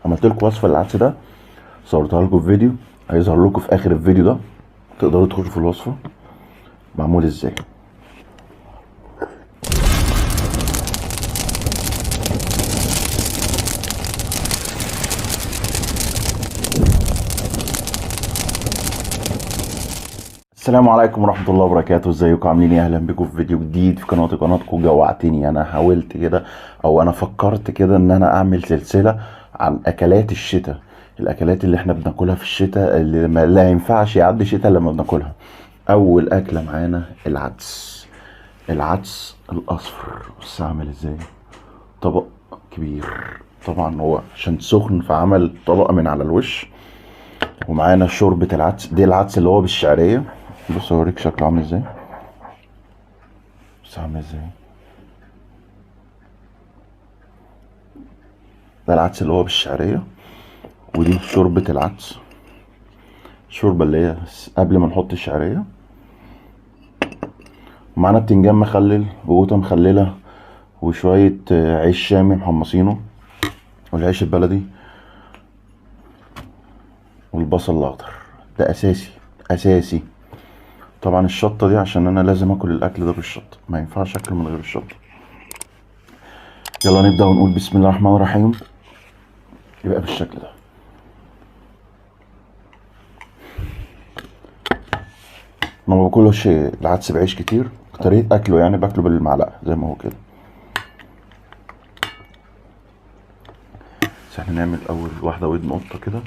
عملت لكم وصفه للعدس ده، صورتها لكم في فيديو هيظهر لكم في اخر الفيديو ده، تقدروا تخشوا في الوصفة معمول ازاي. السلام عليكم ورحمة الله وبركاته. ازيكم عاملين ايه؟ اهلا بكم في فيديو جديد في قناتكم جوعتني. انا حاولت كده، او انا فكرت كده ان انا اعمل سلسلة عن اكلات الشتاء، الاكلات اللي احنا بناكلها في الشتاء اللي ما لا ينفعش يعدي شتاء لما بناكلها. اول اكلة معانا العدس، العدس الاصفر. بص عامل ازاي، طبق كبير، طبعا هو عشان سخن فعمل طبقة من على الوش. ومعانا شوربة العدس دي، العدس اللي هو بالشعرية. بص اوريك شكله عامل ازاي، بص عامل ازاي. ده العدس اللي هو بالشعرية، ودي شوربة العدس، الشوربة اللي هي قبل ما نحط الشعرية. ومعانا بتنجان مخلل وقوطة مخللة وشوية عيش شامي محمصينه، والعيش البلدي، والبصل الأخضر ده أساسي أساسي. طبعا الشطة دي عشان أنا لازم أكل الأكل ده بالشطة، ما ينفعش أكله من غير الشطة. يلا نبدأ ونقول بسم الله الرحمن الرحيم. يبقى بالشكل ده. أنا ما باكلش العدس بعيش كتير، طريقة أكله يعني باكله بالمعلقة زي ما هو كده. بس احنا نعمل أول واحدة ودن قطة كده.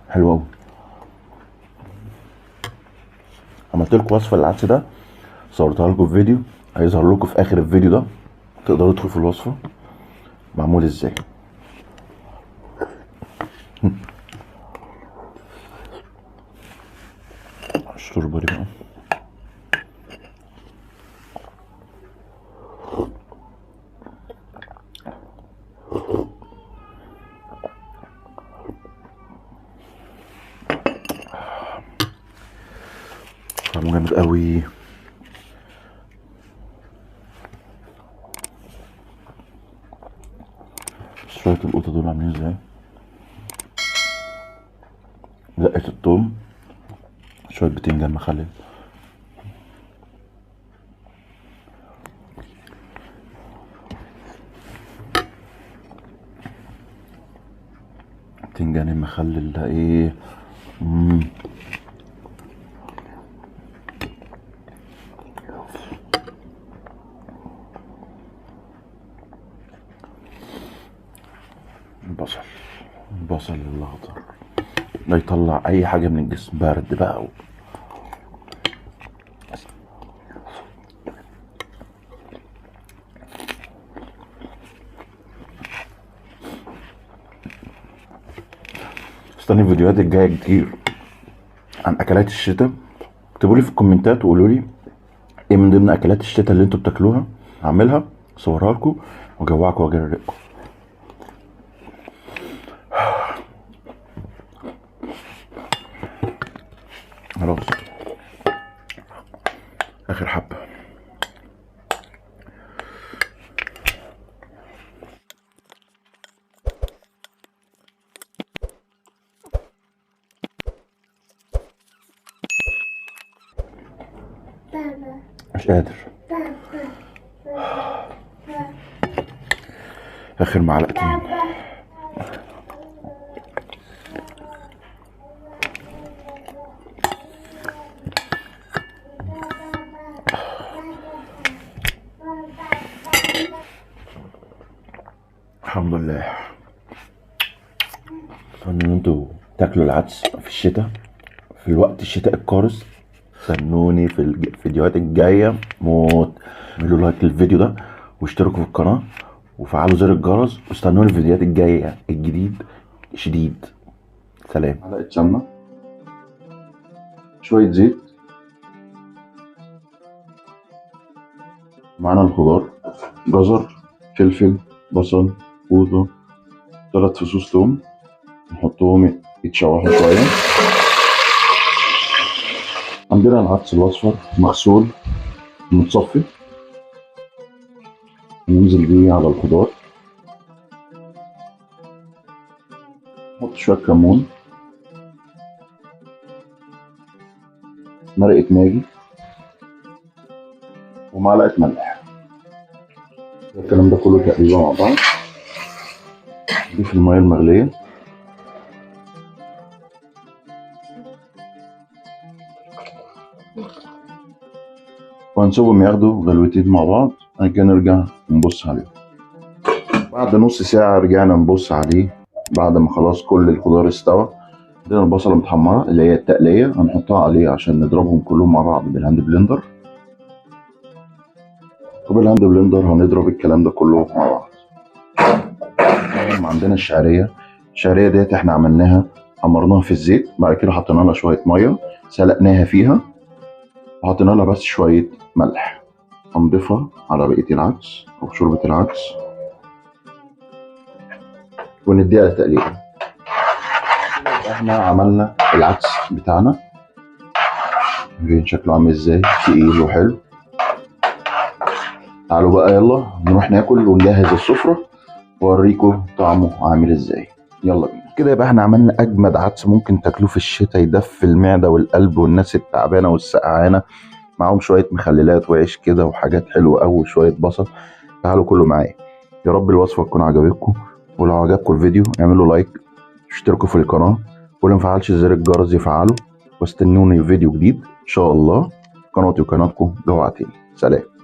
حلو أوي. عملت لكم وصفة للعدس ده، صورتها لكم في فيديو هيظهر لكم في آخر الفيديو ده، تقدروا تدخلوا في الوصفة معمول ازاي. الشوربة دي بقى طعمه جامد قوي. شوية القوطة دول عاملين ازاي، دقة التوم، شوية بتنجان مخلل، بتنجان المخلل ده ايه. البصل، البصل الاخضر لا يطلع اي حاجة من الجسم، برد بقى. استني الفيديوهات الجاية كتير عن اكلات الشتاء. اكتبوا لي في الكومنتات وقولوا لي ايه من ضمن اكلات الشتاء اللي انتوا بتاكلوها، هعملها اصورها لكم واجوعكم واجرقكم. خلاص اخر حبه. مش قادر، اخر معلقتين. الحمد لله. اتمنى ان انتوا تاكلوا العدس في الشتاء، في الوقت الشتاء القارس. استنوني في الفيديوهات الجاية موت. اعملوا لايك للفيديو ده واشتركوا في القناة وفعلوا زر الجرس، واستنوني في الفيديوهات الجاية الجديد شديد. سلام. معلقه سمنه، شوية زيت، معانا الخضار، جزر، فلفل، بصل، قوطه، 3 فصوص توم، نحطهم يتشوحوا شوية. عندنا العدس الاصفر مغسول متصفي، ننزل بيه على الخضار. نحط شوية كمون، مرقه ماجي، ومعلقة ملح. الكلام ده كله تقريبا مع بعض. نضيف المية المغليه، وهنسيبهم ياخدوا غلوتين مع بعض. بعد كده نرجع نبص عليهم. بعد نص ساعة رجعنا نبص عليه بعد ما خلاص كل الخضار استوى. عندنا البصلة المتحمرة اللي هي التقلية، هنحطها عليه عشان نضربهم كلهم مع بعض بال hand blender. وبال hand blender هنضرب الكلام ده كله مع بعض. عندنا الشعرية، الشعرية ديت احنا عملناها حمرناها في الزيت، بعد كده حطينا لها شوية مية سلقناها فيها، وحطينا لها بس شوية ملح. هنضيفها على بقية العدس أو شوربة العدس ونديها تقليبة. احنا عملنا العدس بتاعنا، شايفين شكله عامل ازاي؟ تقيل وحلو. تعالوا بقى يلا نروح ناكل ونجهز السفرة واوريكم طعمه عامل ازاي. يلا بينا. كده يبقى احنا عملنا اجمد عدس ممكن تاكلوه في الشتاء، يدفي المعدة والقلب والناس التعبانة والسقعانة، معاهم شوية مخللات وعيش كده وحاجات حلوة قوي وشوية بصل. تعالوا كلوا معايا. يا رب الوصفة تكون عجبتكم، ولو عجبكم الفيديو اعملوا لايك، اشتركوا في القناة، واللي مفعلش زر الجرس يفعله، واستنوني في فيديو جديد ان شاء الله. قناتي وقناتكم جوعتني. سلام.